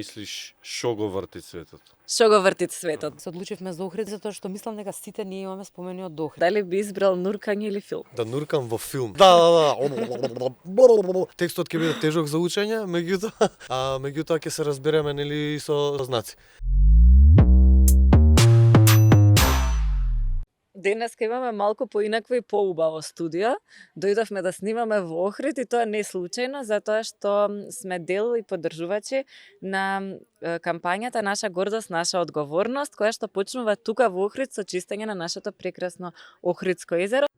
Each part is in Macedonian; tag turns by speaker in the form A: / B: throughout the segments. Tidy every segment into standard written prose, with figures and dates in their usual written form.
A: мислиш шо го врти светот?
B: Што го врти светот?
C: Се одлучивме за Охрид затоа што мислам дека сите ние имаме спомени од Охрид.
B: Дали би избрал нуркање или филм?
A: Да нуркам во филм. Да. Текстот ќе биде тежок за учење, меѓутоа ќе се разбереме нели со знаци.
B: Денеска имаме малку поинакво и поубаво студио. Дојдовме да снимаме во Охрид и тоа не е случајно, затоа што сме дел и поддржувачи на кампањата Наша гордост, наша одговорност, која што почнува тука во Охрид со чистење на нашето прекрасно Охридско езеро.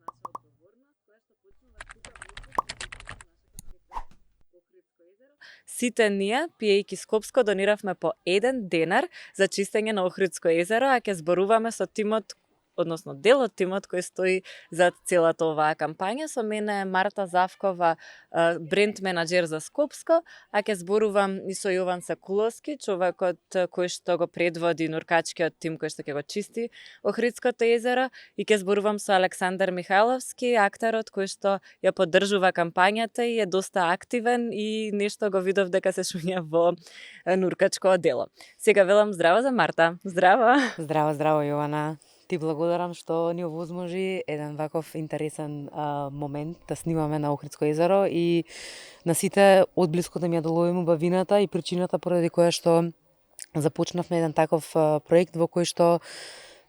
B: Сите ние, пиејќи Скопско, дониравме по 1 денар за чистење на Охридско езеро, а ќе зборуваме со тимот, односно дел од тимот кој стои за целата оваа кампања. Со мене е Марта Завкова, бренд менаџер за Скопско, а ќе зборувам и со Јован Сакуловски, човекот кој што го предводи нуркачкиот тим кој што ќе го чисти Охридското езеро, и ќе зборувам со Александар Михайловски, актерот кој што ја поддржува кампањата и е доста активен и нешто го видов дека се шуња во нуркачко дело. Сега велам здраво за Марта. Здраво.
C: Здраво Јована. Ти благодарам што ни овозможи еден ваков интересен момент да снимаме на Охридско езеро и на сите одблиску да ми ја доловиме убавината и причината поради која што започнавме еден таков проект во кој што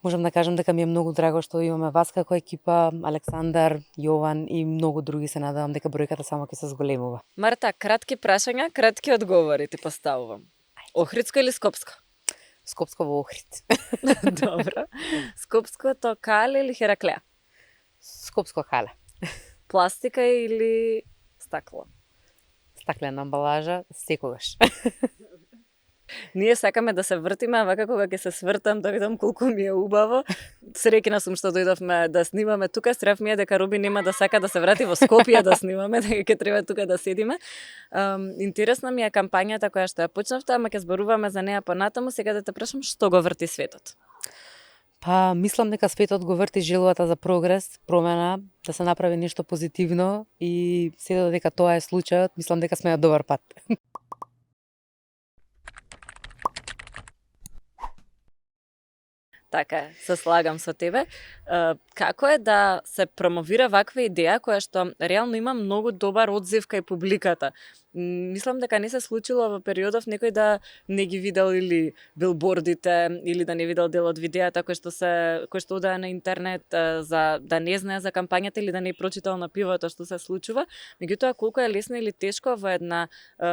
C: можам да кажам дека ми е многу драго што имаме вас како екипа, Александар, Јован и многу други. Се надевам дека бројката само ќе се зголемува.
B: Марта, кратки прашања, кратки одговори ти поставувам. Охридско или Скопско?
C: Скопско во Охрид.
B: Добро. Скопското кале или Хераклеа?
C: Скопско хале.
B: Пластика или стакло?
C: Стаклена амбалажа, секогаш.
B: Ние сакаме да се вртиме, а вака кога ќе се свртам да видам колку ми е убаво. Среќна сум што дојдовме да снимаме тука. Страв ми е дека Руби нема да сака да се врати во Скопје да снимаме, дека ќе треба тука да седиме. Интересна ми е кампањата која што ја почнавте, ама ќе зборуваме за неа понатаму. Сега да те прашам што го врти светот?
C: Па, мислам дека светот го врти желбата за прогрес, промена, да се направи нешто позитивно и се додека тоа е случајот, мислам дека сме на добар пат.
B: Така, се слагам со тебе. Како е да се промовира ваква идеја која што реално има многу добар одзив кај публиката? Мислам дека не се случило во периодов некој да не ги видел или билбордите или да не видел дел од видеата кој што одаа на интернет за да не знае за кампањата или да не прочитал на пивото што се случува. Меѓутоа колку е лесно или тешко во една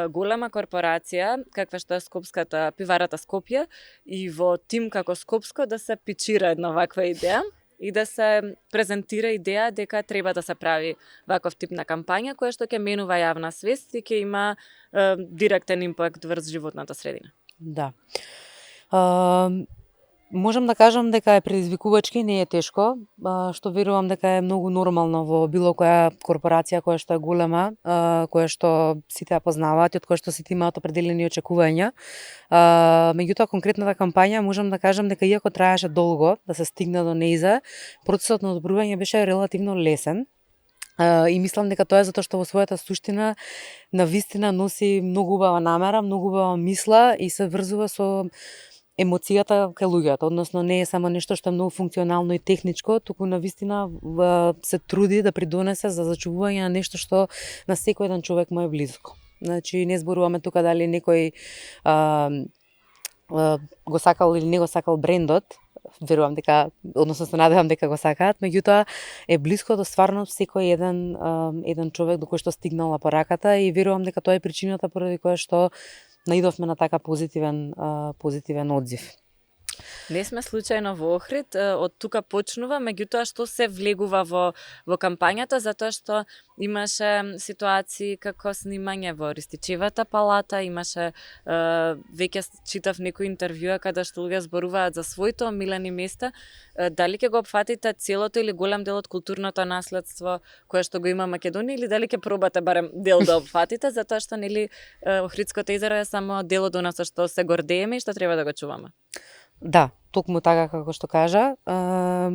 B: голема корпорација каква што е Скопската пиварата Скопје и во тим како Скопско да се пичира една ваква идеја и да се презентира идеја дека треба да се прави ваков тип на кампања која што ќе менува јавна свест и ќе има директен импакт врз животната средина.
C: Да. Можам да кажам дека е предизвикувачки, не е тешко, што верувам дека е многу нормално во било која корпорација која што е голема, која што сите ја познаваат и од која што сите имаат определени очекувања. Меѓутоа конкретната кампања можам да кажам дека иако траеше долго да се стигне до нејза, процесот на одобрување беше релативно лесен. И мислам дека тоа е затоа што во својата суштина навистина носи многу убава намера, многу убава мисла и се врзува со емоцијата кај луѓето, односно не е само нешто што е многу функционално и техничко, туку навистина се труди да придонесе за зачувување на нешто што на секој еден човек му е близко. Значи не зборуваме тука дали некој го сакал или не го сакал брендот, верувам дека, односно се надевам дека го сакаат, меѓутоа е близко до стварно секој еден човек до кој што стигнала пораката и верувам дека тоа е причината поради која што наидовме на така позитивен одзив.
B: Не сме случајно во Охрид, од тука почнува, меѓутоа што се влегува во кампањата, затоа што имаше ситуации како снимање во Ристичевата палата, имаше веќе читав некои интервјуа каде што луѓе зборуваат за своите омилени места. Дали ќе го опфатите целото или голем дел од културното наследство кое што го има Македонија или дали ќе пробате барем дел да опфатите, затоа што нели Охридското езеро е само дел од она со што се гордееме и што треба да го чуваме?
C: Да, токму така како што кажа.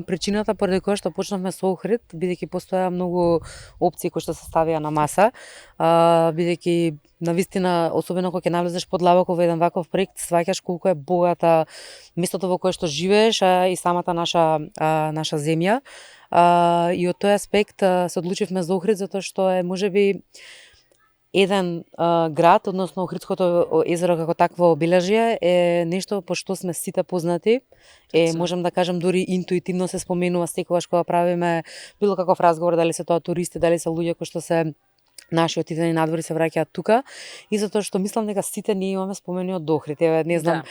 C: Причината поради која што почнавме со Охрид, бидејќи постоја многу опции кои што се ставија на маса, бидејќи навистина, особено кога ќе навлезеш подлабоко во еден ваков проект, сваќаш колку е богата местото во кое што живееш, а и самата наша земја. И од тој аспект се одлучивме за Охрид затоа што е можеби еден град, односно Охридското езеро како такво обележје е нешто по што сме сите познати. Можам да кажам дури интуитивно се споменува секогаш кога правиме било каков разговор, дали се тоа туристи, дали се луѓе кои што се наши од идени надвори се враќаат тука, и затоа што мислам дека сите ние имаме спомени од Охрид. Еве, не знам,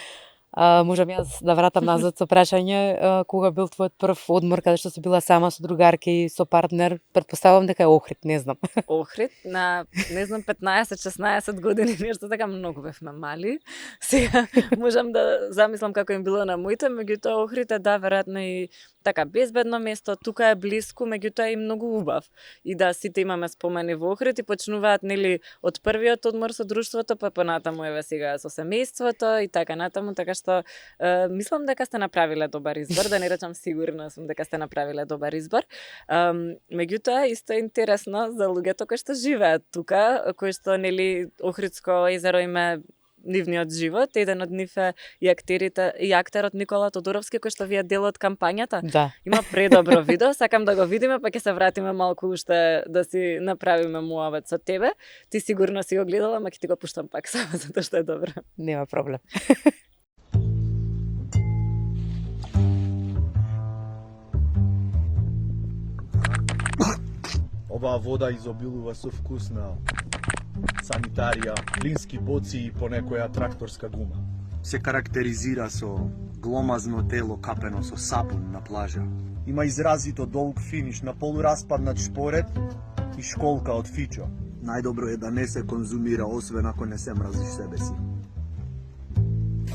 C: можам јас да вратам назад со прашање, кога бил твојот прв одмор каде што си била сама со другарки, со партнер? Претпоставувам дека е Охрид, не знам.
B: Охрид на, не знам, 15-16 години, нешто така, многу бевме мали. Сега можам да замислам како им било на моите, меѓутоа Охрид е, да, веројатно и така безбедно место, тука е блиску, меѓутоа и многу убав. И да, сите имаме спомени во Охрид и почнуваат, нели, од првиот одмор со друштвото, па понатаму еве сега со семејството и така натаму, така што мислам дека сте направиле добар избор, да не речам сигурна сум дека сте направиле добар избор. Меѓутоа исто е интересно за луѓето кои што живеат тука, кои што, нели, Охридско езеро има нивниот живот. Еден од нив е и актерот Никола Тодоровски, кој што ви е дел од кампањата.
C: Да.
B: Има предобро видео, сакам да го видиме, па ќе се вратиме малку уште да си направиме муавет со тебе. Ти сигурно си го гледала, ама ќе ти го пуштам пак само затоа што е добро.
C: Нема проблем.
D: Оваа вода изобилува со вкусна санитарија, плински боци и понекоја тракторска гума.
E: Се карактеризира со гломазно тело капено со сапун на плажа.
D: Има изразито долг финиш на полураспаднат шпоред и школка од фичо.
E: Најдобро е да не се конзумира, освен ако не се мразиш себе си.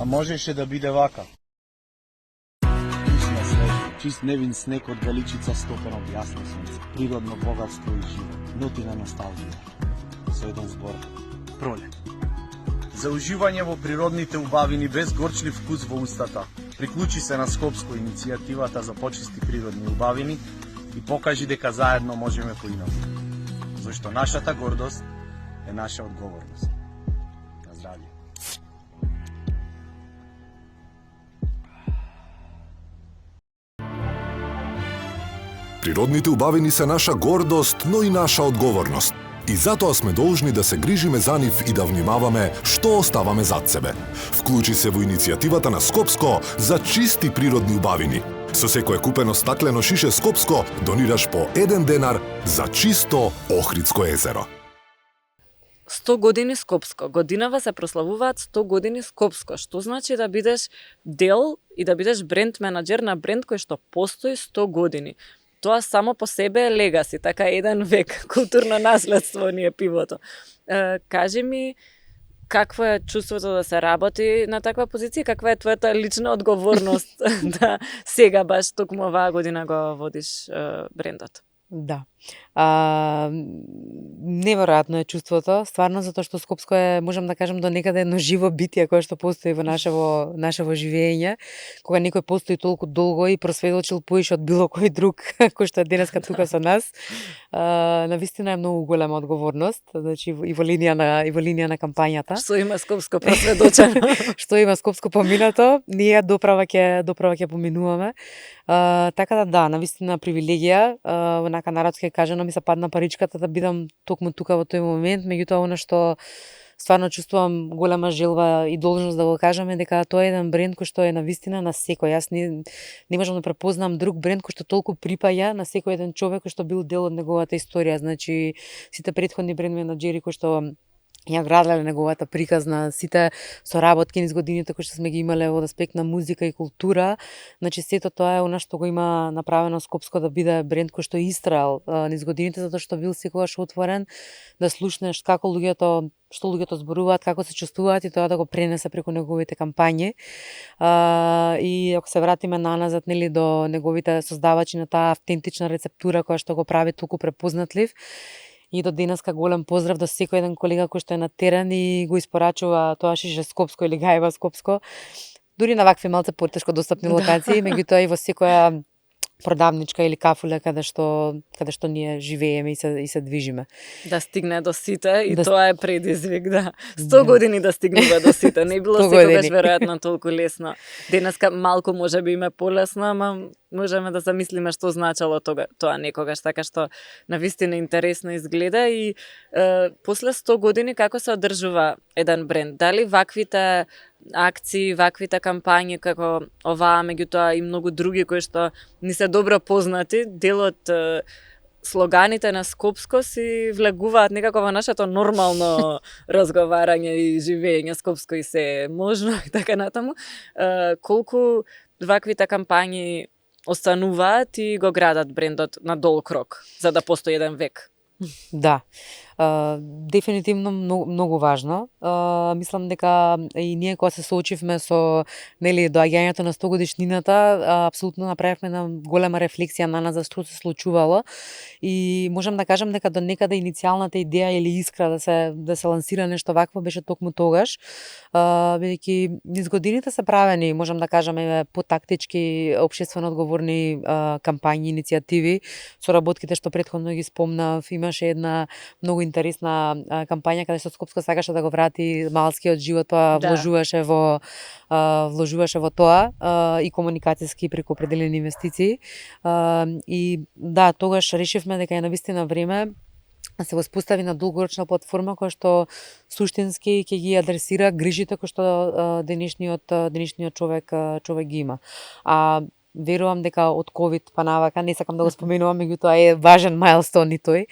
D: А можеше да биде вака. Вкусна свежа, чист невин снег од галичица стопен од јасно сонце. Природно богатство и живот, нотина носталгија. Со еден збор, пролет. За уживање во природните убавини без горчлив вкус во устата, приклучи се на Скопско иницијативата за почисти природни убавини и покажи дека заедно можеме поинаку. Зашто нашата гордост е наша одговорност. На здравје.
F: Природните убавини се наша гордост, но и наша одговорност. И затоа сме должни да се грижиме за нив и да внимаваме што оставаме зад себе. Вклучи се во иницијативата на Скопско за чисти природни убавини. Со секое купено стаклено шише Скопско донираш по 1 денар за чисто Охридско езеро.
B: 100 години Скопско. Годинава се прославуваат 100 години Скопско. Што значи да бидеш дел и да бидеш бренд менаџер на бренд кој што постои 100 години. Тоа само по себе е легаси, така еден век, културно наследство ни е пивото. Кажи ми, какво е чувството да се работи на таква позиција, каква е твојата лична одговорност да сега баш токму оваа година го водиш брендот?
C: Да. Неверојатно е чувството, стварно, затоа што Скопско е, можам да кажам, до некаде едно живо битие кое што постои во нашево живење, кога некој постои толку долго и просведочил поише од било кој друг кој што е денеска тука со нас. Навистина е многу голема одговорност, значи и во линија на кампањата.
B: Што има Скопско просведочено?
C: Што има Скопско поминато, ние доправа ќе поминуваме. Така да, навистина привилегија, онака народски кажано ми се падна паричката да бидам токму тука во тој момент, меѓутоа она што стварно чувствувам голема желба и должност да го кажам е дека тоа е еден бренд кој што е навистина на секој. Јас не можам да препознам друг бренд кој што толку припаја на секој еден човек кој што бил дел од неговата историја. Значи сите претходни бренд менаџери кои што ја граделе неговата приказна, сите соработки низ годините кои што сме ги имале од аспект на музика и култура, значи сето тоа е она што го има направено Скопско да биде бренд кој што истраел низ годините, затоа што бил секогаш отворен да слушнеш што луѓето зборуваат, како се чувствуваат и тоа да го пренесе преку неговите кампањи. И ако се вратиме наназад, нели, до неговите создавачи на таа автентична рецептура која што го прави толку препознатлив, и до денеска голем поздрав до секој еден колега кој што е на терен и го испорачува тоа шише Скопско или гајва Скопско. дури на вакви малце потешко достапни локации, меѓутоа и во секоја продавничка или кафуле каде што ние живееме и се движиме.
B: Да стигне до сите и
C: Да
B: тоа е предизвик, да. 100 години да стигнува до сите. Не било
C: 100
B: секогаш
C: години.
B: веројатно толку лесно. Денеска малку може би им е полесно, ама можеме да замислиме што значело тоа некогаш, така што навистина интересно изгледа и после 100 години како се одржува еден бренд? Дали ваквите акции, ваквите кампањи како оваа, меѓутоа и многу други кои што ни се добро познати, дел од слоганите на Скопско си влегуваат некако во нашето нормално разговарање и живење. Скопско и се е можно и така натаму. Колку ваквите кампањи остануваат и го градат брендот на долг рок, за да постои еден век?
C: Да. Дефинитивно многу важно. Мислам дека и ние кога се соочивме со доаѓањето на 100 годишнината, апсолутно направивме една голема рефлексија на нас за што се случувало и можам да кажам дека до некаде иницијалната идеја или искра да се лансира нешто вакво беше токму тогаш, бидејќи низ годините се правени, можам да кажам, потактички, општествено одговорни кампањи, иницијативи, соработките што претходно ги спомнав. Имаше една многу интересна кампања каде што Скопско сакаше да го врати малскиот живот, па вложуваше во тоа и комуникацијски преку определени инвестиции. И да, тогаш решивме дека е навистина време да се воспостави на долгорочна платформа која што суштински ќе ги адресира грижите кои што денешниот човек ги има. Верувам дека од ковид па навака, не сакам да го споменувам, меѓутоа е важен мајлстон и тој.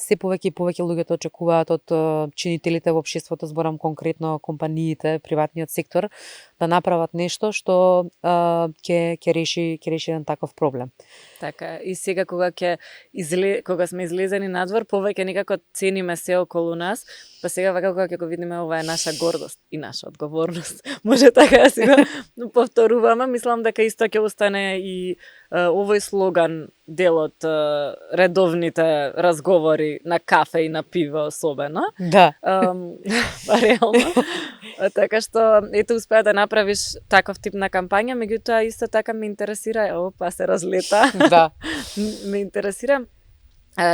C: Се повеќе и повеќе луѓето очекуваат од чинителите во општеството, зборам конкретно компаниите, приватниот сектор, да направат нешто што ќе реши еден таков проблем.
B: Така, и сега кога кога сме излезени надвор, повеќе некако цениме се околу нас, па сега вака кога ќе го видиме, ова е наша гордост и наша одговорност. Може така да си го повторуваме, мислам дека исто ќе остане и овој слоган дел од редовните разговори на кафе и на пиво особено.
C: Да.
B: Реално. Така што ето успеа да направиш таков тип на кампања, меѓутоа исто така ме интересира, па се разлета.
C: Да.
B: Ме интересира.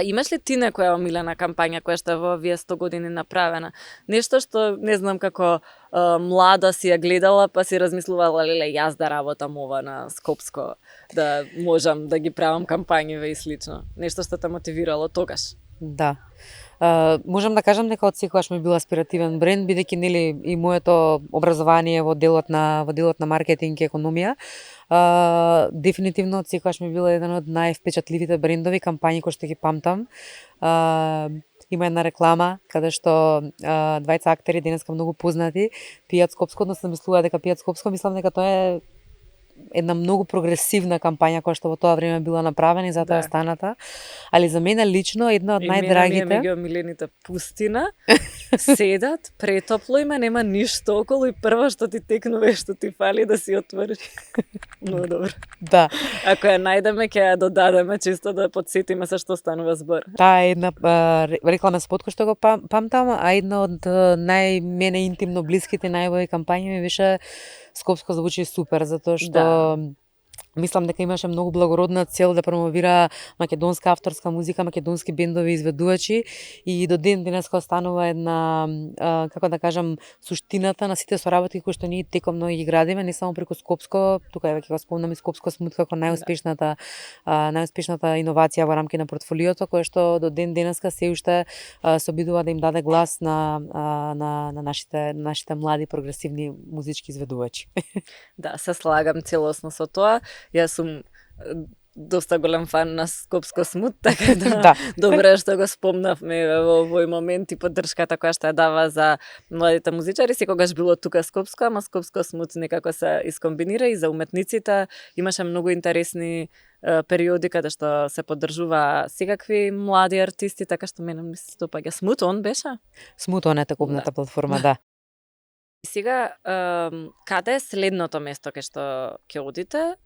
B: Имаш ли ти некоја омилена кампања која што е во овие 100 години направена? Нешто што не знам како млада си ја гледала, па си размислувала леле јас да работам ова на Скопско, да можам да ги правам кампањиве и слично. Нешто што те мотивирало тогаш?
C: Да. Можам да кажам дека од секогаш ми бил аспиративен бренд, бидејќи и моето образование во делот на маркетинг и економија, дефинитивно од секогаш ми бил еден од највпечатливите брендови кампањи кои што ги памтам. Има една реклама каде што двајца актери денеска многу познати пијат Скопско, односно мислуваат дека пијат Скопско, мислам дека тоа е една многу прогресивна кампања која што во тоа време била направена и затоа станата. Али за мене лично една од најдрагите.
B: Меѓу омилените пустина, седат, претопло има, нема ништо околу и прво што ти текнува што ти фали да си отвориш. Много добро.
C: Да.
B: Ако ја најдеме, ќе ја додадеме чисто да подсетиме за што станува збор.
C: Таа е една рекламен спот кој што го памтам, а една од мене интимно блиските најубави кампањи ми беше Скопско звучи супер, затоа што мислам дека имаше многу благородна цел да промовира македонска авторска музика, македонски бендови изведувачи и до ден денеска останува една, како да кажам, суштината на сите соработки кои што ние текомно ги градиме, не само преку Скопско, тука веќе го спомнам и Скопско смут како најуспешната иновација во рамки на портфолиото, која што до ден денеска се уште се обидува да им даде глас на нашите млади прогресивни музички изведувачи. Да,
B: се слагам целосно со тоа. Јас сум доста голем фан на Скопско смут, така да, добре што го спомнавме во овој момент и поддршката која што ја дава за младите музичари. Секогаш било тука Скопско, ама Скопско смут некако се искомбинира и за уметниците. Имаше многу интересни периоди каде што се поддржува секакви млади артисти, така што мене ми се допаѓа. Смут он беше?
C: Смут он е таковната платформа, да.
B: Сега, каде е следното место кај што ќе одите?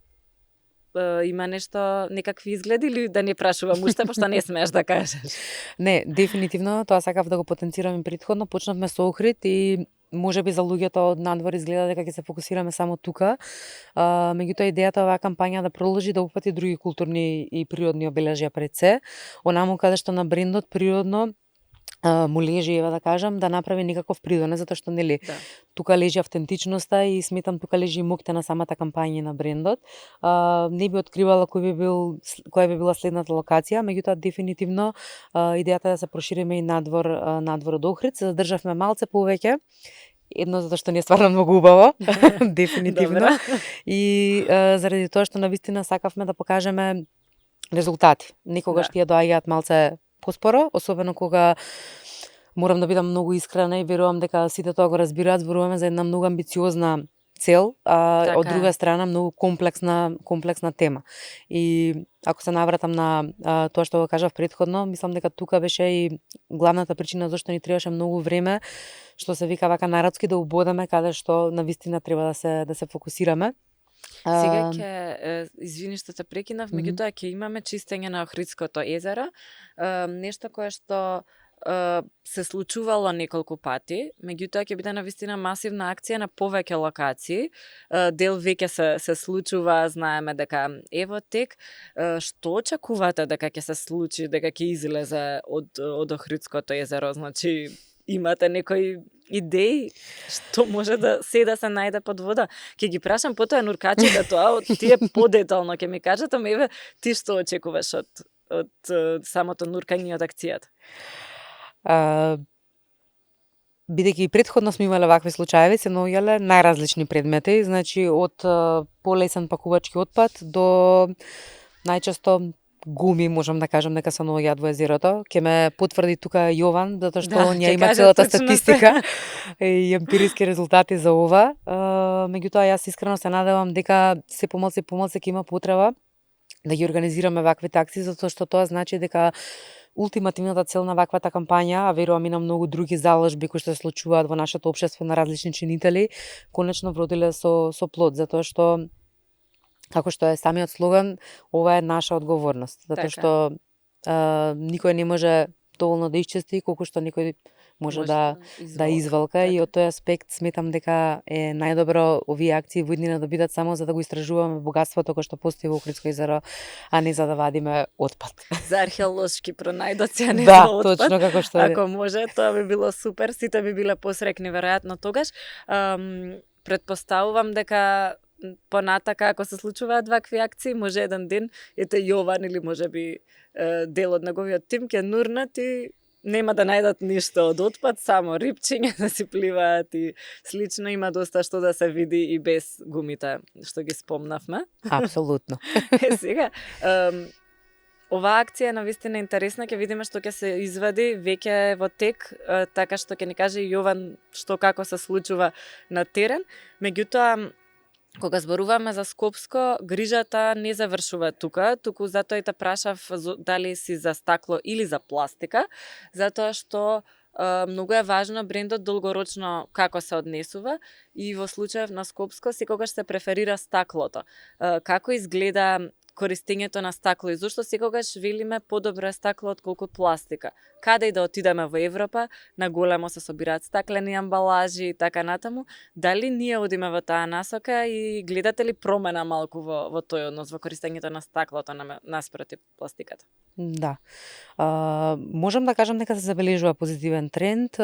B: Има нешто, некакви изгледи или да не прашувам уште, пошто не смееш да кажеш?
C: Не, дефинитивно, тоа сакав да го потенцирам и претходно. Почнавме со Охрид и можеби за луѓето од надвор изгледа дека ќе се фокусираме само тука. Меѓутоа идејата оваа кампања да продолжи да упати други културни и природни обележја пред се, онаму каде што на брендот природно му лежи, ева да кажам, да направи некаков придонес, затоа што нели
B: Да.
C: тука лежи автентичноста и сметам тука лежи и моќта на самата кампања на брендот. Не би откривала која би била следната локација, меѓутоа дефинитивно идејата е да се прошириме и надвор од Охрид, се задржавме малце повеќе. Едно затоа што ни е стварно многу убаво, дефинитивно.
B: Добра.
C: И заради тоа што навистина сакавме да покажеме резултати. Некогаш
B: Да.
C: тие доаѓаат малце поспоро, особено кога морам да бидам многу искрена и верувам дека сите тоа го разбираат, зборуваме за една многу амбициозна цел, а
B: Така
C: од
B: е.
C: друга страна многу комплексна тема. И ако се навратам на тоа што го кажав претходно, мислам дека тука беше и главната причина зашто ни требаше многу време, што се вика вака народски да убодеме каде што навистина треба да се фокусираме.
B: Сега ќе, извини што те прекинав, меѓутоа ќе имаме чистење на Охридското езеро, нешто кое што се случувало неколку пати, меѓутоа ќе биде навистина масивна акција на повеќе локации. Дел веќе се случува, знаеме дека Евотек. Што очекувате дека ќе се случи, дека ќе излезе од Охридското езеро? Значи, имате некои идеи што може да се најде под вода? Ќе ги прашам потоа нуркачите тоа, од тие подетално ќе ми кажат, ама еве ти што очекуваш од самото нуркање и од акцијата?
C: Бидејќи и претходно сме имале вакви случаеви, се наоѓале најразлични предмети, значи од полесен пакувачки отпад до најчесто гуми, можам да кажам дека се наоѓаат во езерото. Ќе ме потврди тука Јован, затоа што
B: Да,
C: он
B: ќе
C: ја има
B: каже
C: целата
B: точно
C: статистика и емпириски резултати за ова. Меѓутоа, јас искрено се надевам дека се помалку ќе има потреба да ги организираме ваквите акции, затоа што тоа значи дека ултимативната цел на ваквата кампања, а верувам и на многу други заложби кои што се случуваат во нашето општество на различни чинители, конечно вродиле со плод, затоа што како што е самиот слоган, ова е наша одговорност, затоа
B: Така.
C: што никој не може доволно да исчисти колку што некој може да извалка и од тој аспект сметам дека е најдобро овие акции во иднина да бидат само за да го истражуваме богатството кое што постои во Охридско езеро, а не за да вадиме отпад.
B: За археолошки пронајдоци, а не
C: Да,
B: за отпад.
C: точно како што е.
B: Ако може, тоа би било супер, сите би биле посрекни веројатно тогаш. Предпоставувам дека понатака ако се случуваат вакви акции, може еден ден ете Јован или можеби дел од неговиот тим ќе нурнат и нема да најдат ништо од отпад, само рибчиња да си пливаат и слично. Има доста што да се види и без гумите што ги спомнавме.
C: Апсолутно.
B: Сега, оваа акција е навистина интересна, ќе видиме што ќе се извади, веќе е во тек, така што ќе ни каже и Јован што како се случува на терен. Меѓутоа, кога зборуваме за Скопско, грижата не завршува тука, туку затоа и те прашав дали си за стакло или за пластика, затоа што многу е важно брендот долгорочно како се однесува и во случајов на Скопско секогаш се преферира стаклото. Како изгледа користењето на стакло и зошто секогаш велиме подобро е стакло отколку пластика. Каде и да отидеме во Европа, на големо се собираат стаклени амбалажи и така натаму. Дали ние одиме во таа насока и гледате ли промена малку во тој однос, во користењето на стаклото наспроти пластиката?
C: Да. Можам да кажам дека се забележува позитивен тренд.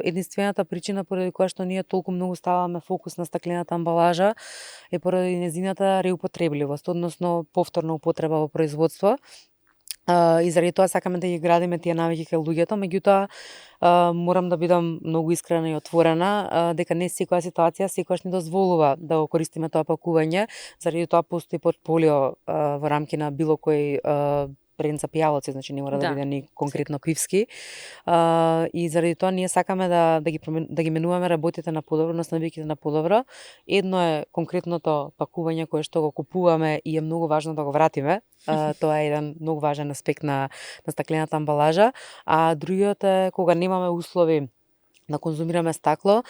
C: Единствената причина поради која што ние толку многу ставаме фокус на стаклената амбалажа е поради незината реупотребливост, односно повторна употреба во производство. И заради тоа сакаме да ги градиме тие навики кај луѓето, меѓутоа морам да бидам многу искрена и отворена дека не секоја ситуација секогаш не дозволува да го користиме тоа пакување, заради тоа постои портфолио во рамки на било кој бренд за пијалоци, значи не мора да биде ни конкретно пивски. И заради тоа ние сакаме да ги менуваме работите на подобро, навиките на подобро. Едно е конкретното пакување кое што го купуваме и е многу важно да го вратиме. Тоа е еден многу важен аспект на стаклената амбалажа, а другиот е кога немаме услови да конзумираме стакло,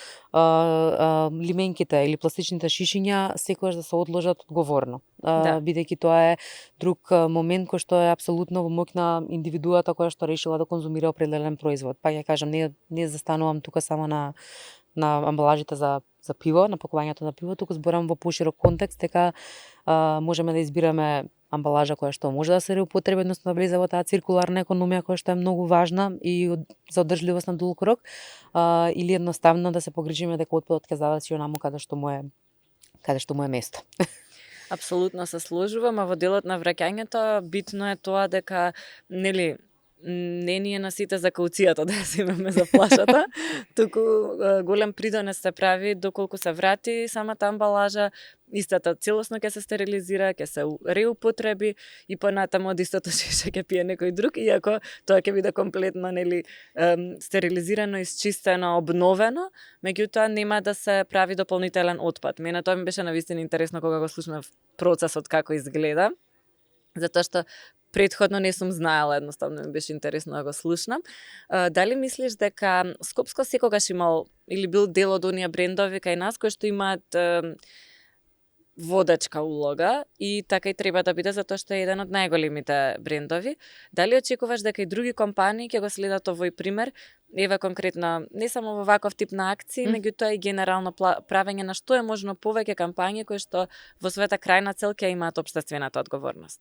C: лименките или пластичните шишиња секогаш да се одложат одговорно. Бидејќи тоа е друг момент кој што е апсолутно во моќ на индивидуата која што решила да конзумира определен производ. Па ја кажам, не застанувам тука само на на амбалажите за пиво, на пакувањето на пиво, туку зборам во поширок контекст дека можеме да избираме амбалажа која што може да се реупотреби, односно да влезе во таа циркуларна економија која што е многу важна и за одржливост на долг рок, или едноставно да се погрижиме дека отпадот ќе заврши онаму каде што му е место.
B: Апсолутно се сложувам, а во делот на враќањето битно е тоа дека нели не ни е на сите за кауцијата да ја земеме за плашата, туку голем придонес се прави доколку се врати самата амбалажа, истата целосно ќе се стерилизира, ќе се реупотреби и понатаму од истото шеше ќе пие некој друг, иако тоа ќе биде комплетно нели стерилизирано, исчистено, обновено, меѓутоа нема да се прави дополнителен отпад. Мене тоа ми беше навистина интересно кога го слушнав процесот како изгледа, затоа што претходно не сум знаела, едноставно ми беше интересно да го слушнам. Дали мислиш дека Скопско секогаш имал или бил дел од оние брендови кај нас кои што имаат водачка улога и така и треба да биде затоа што е еден од најголемите брендови? Дали очекуваш дека и други компании ќе го следат овој пример? Ева конкретно не само во ваков тип на акции, меѓутоа и генерално правење на што е можно повеќе кампањи кои што во својата крајна цел ќе имаат општествената одговорност.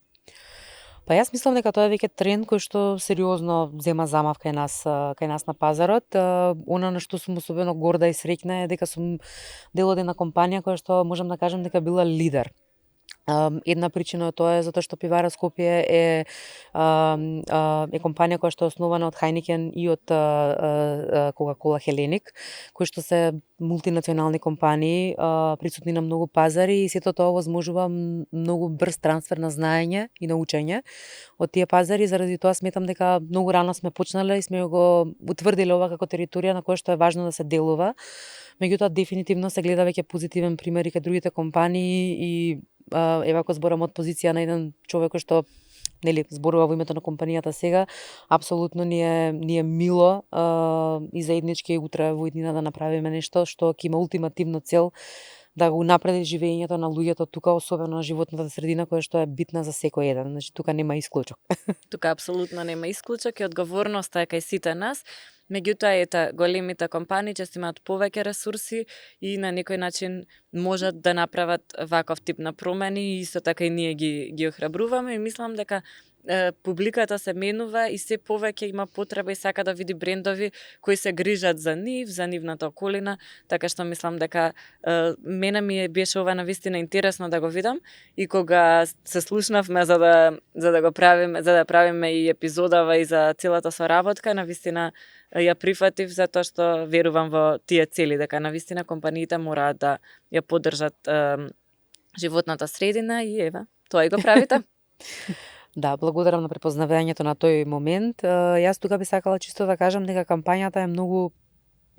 C: Па јас мислам дека тоа е веќе тренд кој што сериозно зема замав кај нас на пазарот. Она на што сум особено горда и среќна е дека сум дел од една компанија која што можам да кажам дека била лидер. Една причина од тоа е затоа што Пивара Скопје е компанија која што е основана од Heineken и од Coca-Cola Hellenic, кои што се мултинационални компании, присутни на многу пазари и сето тоа возможува многу брз трансфер на знаење и на учење од тие пазари. Заради тоа сметам дека многу рано сме почнале и сме го утврдиле ова како територија на која што е важно да се делува. Меѓутоа дефинитивно се гледа веќе позитивен пример и кај другите компании и ева ако зборам од позиција на еден човек кој што нели зборува во името на компанијата сега, апсолутно ни е мило и заеднички утре во иднина да направиме нешто што ќе има ултимативно цел да го напреди живењето на луѓето тука, особено на животната средина која што е битна за секој еден. Значи тука нема исклучок.
B: Тука апсолутно нема исклучок и одговорноста е кај сите нас. Меѓутоа, ета, големите компании често имаат повеќе ресурси и на некој начин можат да направат ваков тип на промени и исто така и ние ги охрабруваме и мислам дека публиката се менува и се повеќе има потреба и сака да види брендови кои се грижат за нив, за нивната околина, така што мислам дека мене ми беше ова навистина интересно да го видам и кога се слушнавме за да го правиме, за да правиме и епизодава и за целата соработка, навистина ја прифатив затоа што верувам во тие цели, дека навистина компаниите мораат да ја поддржат животната средина и ева, тоа и го правите.
C: Да, благодарам на препознавањето на тој момент. Јас тука би сакала чисто да кажам дека кампањата е многу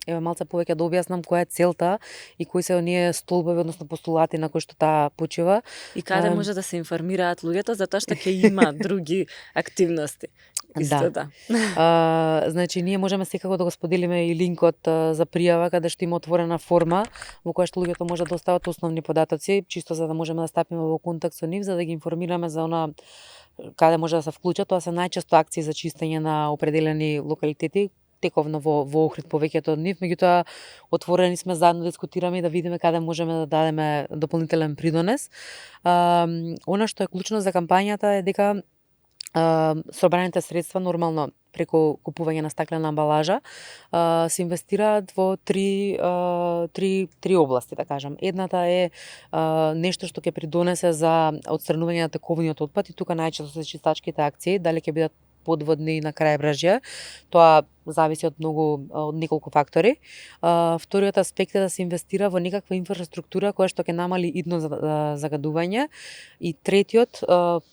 C: малце повеќе да објаснам која е целта и кои се оние столбови, односно постулати на кои што таа почива.
B: И каде може да се информираат луѓето, затоа што ќе има други активности. Исто да.
C: Значи, ние можеме секако да го споделиме и линкот за пријава, каде што има отворена форма во која што луѓето може да остават основни податоци, чисто за да можеме да стапиме во контакт со нив, за да ги информираме за она каде може да се вклучат. Тоа се најчесто акции за чистење на определени локалитети, тековно во Охрид повеќето од нив, меѓутоа отворени сме заедно да дискутираме и да видиме каде можеме да дадеме дополнителен придонес. Она што е клучно за кампањата е дека собраните средства нормално преку купување на стаклена амбалажа се инвестираат во три области, да кажам. Едната е нешто што ќе придонесе за отстранување на тековниот отпад и тука најчесто се чистачките акции, дали ќе бидат подводни на крајбрежје. Тоа зависи од неколку фактори. Вториот аспект е да се инвестира во некаква инфраструктура која што ќе намали идно загадување. И третиот,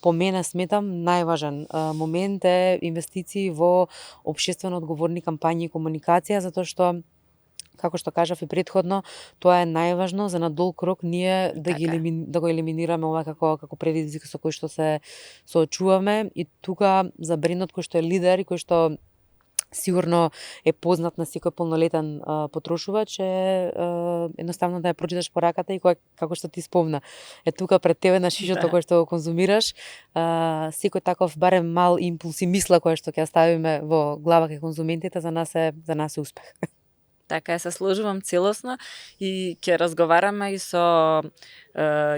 C: по мене сметам, најважен момент е инвестиции во општествено одговорни кампањи и комуникација, затоа што како што кажав и претходно, тоа е најважно за на долг рок ние да го елиминираме ова како предизвик со кој што се соочуваме и тука за брендот кој што е лидер и кој што сигурно е познат на секој полнолетен потрошувач е едноставно да ја прочиташ пораката и како што ти спомна. Е тука пред тебе на шишото кој што го конзумираш, секој таков барем мал импулс и мисла која што ќе ставиме во глава кај конзументите за нас е успех.
B: Така се сложувам целосно и ќе разговараме и со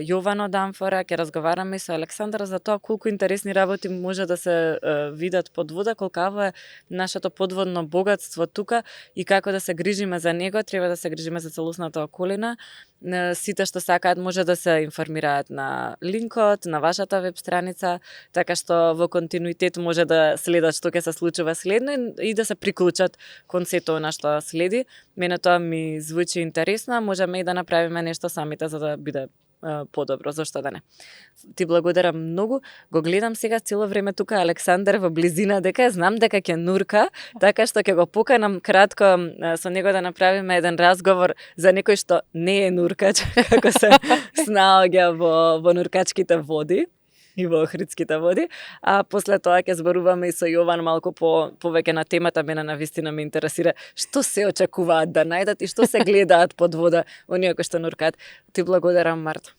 B: Јовано Дамфора, ќе разговараме и со Александар за тоа колку интересни работи може да се видат под вода, колкаво е нашето подводно богатство тука и како да се грижиме за него, треба да се грижиме за целосната околина. Сите што сакаат може да се информираат на линкот, на вашата веб страница, така што во континуитет може да следат што ќе се случува следно и да се приклучат кон сето она што следи. Мене тоа ми звучи интересно, можеме и да направиме нешто самите за да биде подобро, зашто да не. Ти благодарам многу. Го гледам сега цело време тука Александар во близина дека знам дека ќе нурка, така што ќе го поканам кратко со него да направиме еден разговор за некој што не е нуркач, како се снаоѓа во нуркачките води и во Охридските води, а после тоа ќе зборуваме и со Јован малку повеќе на темата. Мене навистина ме интересира што се очекуваат да најдат и што се гледаат под вода оние кои што нуркаат. Ти благодарам, Марто.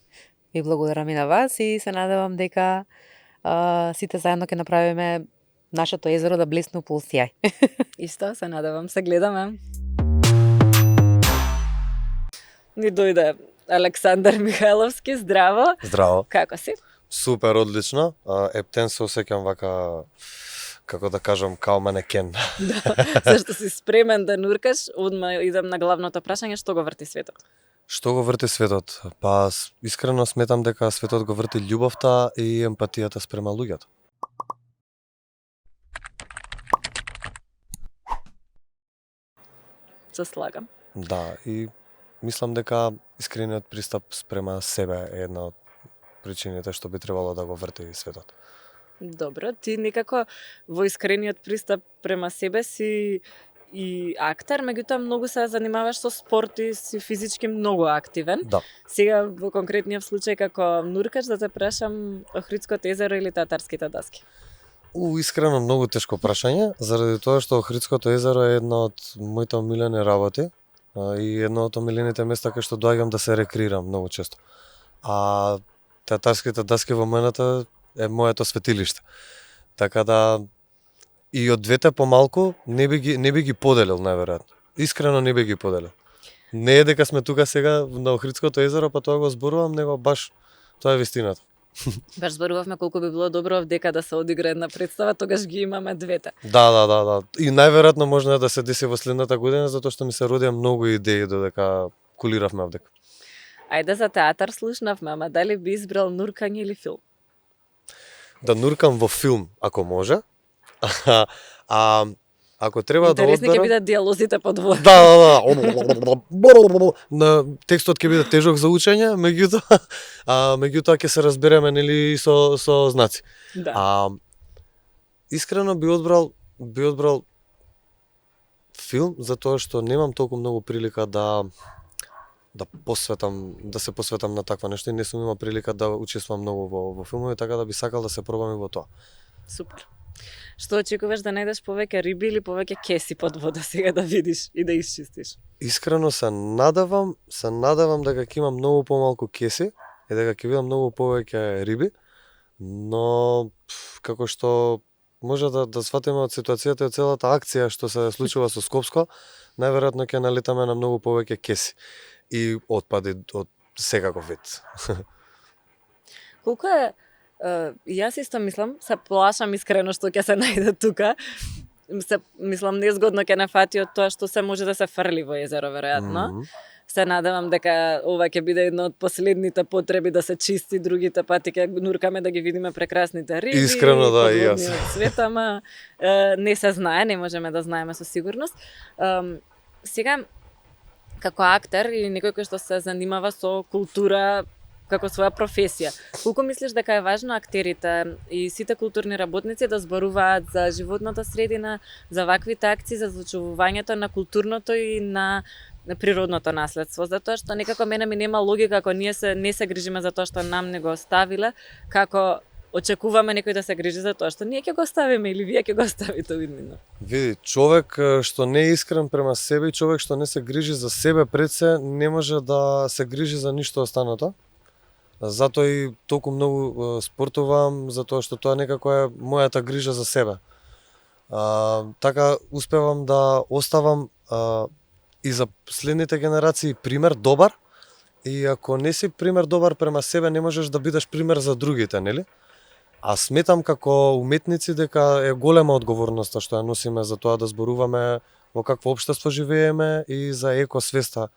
C: И благодарам и на вас и се надевам дека сите заедно ќе направиме нашето езеро да блесне у пол сјај.
B: Исто, се надевам, се гледаме. Ни дојде Александар Михайловски, здраво.
A: Здраво.
B: Како си?
A: Супер, одлично. Ептен се осеќам вака, како да кажам, као манекен.
B: Зашто си спремен да нуркаш, одма идам на главното прашање, што го врти светот?
A: Што го врти светот? Па, искрено сметам дека светот го врти љубовта и емпатијата спрема луѓето.
B: Се слагам.
A: Да, и мислам дека искрениот пристап спрема себе е една од причините што би требало да го врти светот.
B: Добро, ти некако во искрениот пристап према себе си и актер, меѓутоа многу се занимаваш со спорт и си физички многу активен.
A: Да.
B: Сега во конкретниот случај како нуркач да те прашам Охридското езеро или Татарските даски?
A: Искрено многу тешко прашање, заради тоа што Охридското езеро е една од моите омилени работи и едно од омилените места кај што доаѓам да се рекреирам многу често. А Татарските даски во мената е моето светилиште. Така да и од двете помалку не би ги поделил најверојатно. Искрено не би ги поделил. Не е дека сме тука сега на Охридското езеро, па тоа го зборувам, него баш тоа е вистината.
B: Баш зборувавме колку би било добро дека да се одигра една представа, тогаш ги имаме двете.
A: Да. И најверојатно можно да се деси во следната година, затоа што ми се родија многу идеи додека кулиравме овдека.
B: Ајде за театар слушнавме, ама дали би избрал нуркање или филм?
A: Да нуркам во филм, ако може. А ако треба да
B: интересни ќе
A: одберам...
B: бидат диалозите под вода.
A: Да. На текстот ќе биде тежок за учење, меѓутоа ќе се разбереме нели со знаци.
B: Да.
A: Искрено би одбрал филм затоа што немам толку многу прилика да се посветам на таква нешто и не сум имал прилика да учествувам многу во филмови, така да би сакал да се пробам и во тоа.
B: Супер. Што очекуваш да најдеш повеќе риби или повеќе кеси под вода сега да видиш и да исчистиш?
A: Искрено се надевам дека ќе има многу помалку кеси и дека ќе видам многу повеќе риби, но како што може да сватиме од ситуацијата и од целата акција што се случува со Скопско, најверојатно ќе налетаме на многу повеќе кеси и отпади од секаков вид.
B: Колку е јас исто мислам, се плашам искрено што ќе се најде тука. Мислам незгодно ќе не фати од тоа што се може да се фрли во езеро веројатно. Се надевам дека ова ќе биде едно од последните потреби да се чисти, другите пати ќе нуркаме да ги видиме прекрасните риби.
A: Искрено да, и јас.
B: Свет, ама не се знае, не можеме да знаеме со сигурност. Сега како актер или некој кој што се занимава со култура како своја професија, колку мислиш дека е важно актерите и сите културни работници да зборуваат за животната средина, за ваквите акции, за зачувувањето на културното и на природното наследство, затоа што некако мене ми нема логика ако ние не се грижиме за тоа што нам не го оставиле, како очекуваме некој да се грижи за тоа што ние ќе го оставиме или вие ќе го оставите видно.
A: Види, човек што не е искрен према себе и човек што не се грижи за себе пред се, не може да се грижи за ништо останато. Затоа и толку многу спортувам, затоа што тоа некако е мојата грижа за себе. Така успевам да оставам и за следните генерации пример добар, и ако не си пример добар према себе, не можеш да бидеш пример за другите, нели? А сметам како уметници дека е голема одговорноста што ја носиме за тоа да зборуваме во какво општество живееме и за екосвеста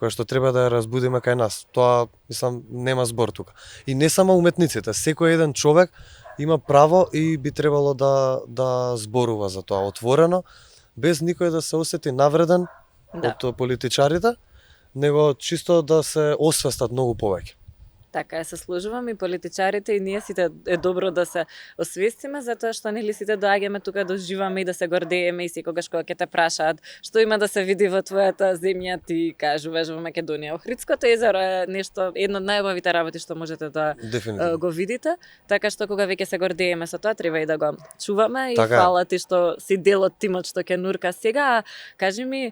A: која што треба да ја разбудиме кај нас. Тоа, мислам, нема збор тука. И не само уметниците, секој еден човек има право и би требало да зборува за тоа отворено, без никој да се осети навреден од политичарите, него чисто да се освестат многу повеќе.
B: Така се сложувам и политичарите и ние сите е добро да се освестиме затоа што нели сите доаѓаме тука да уживаме и да се гордееме и секогаш кога ќе те прашаат што има да се види во твојата земја, ти кажуваш во Македонија. Охридското езеро е нешто, едно од најубавите работи што можете да го видите, така што кога веќе се гордееме со тоа треба и да го чуваме и
A: така.
B: Фала ти што си дел од тимот што ќе нурка сега. Кажи ми,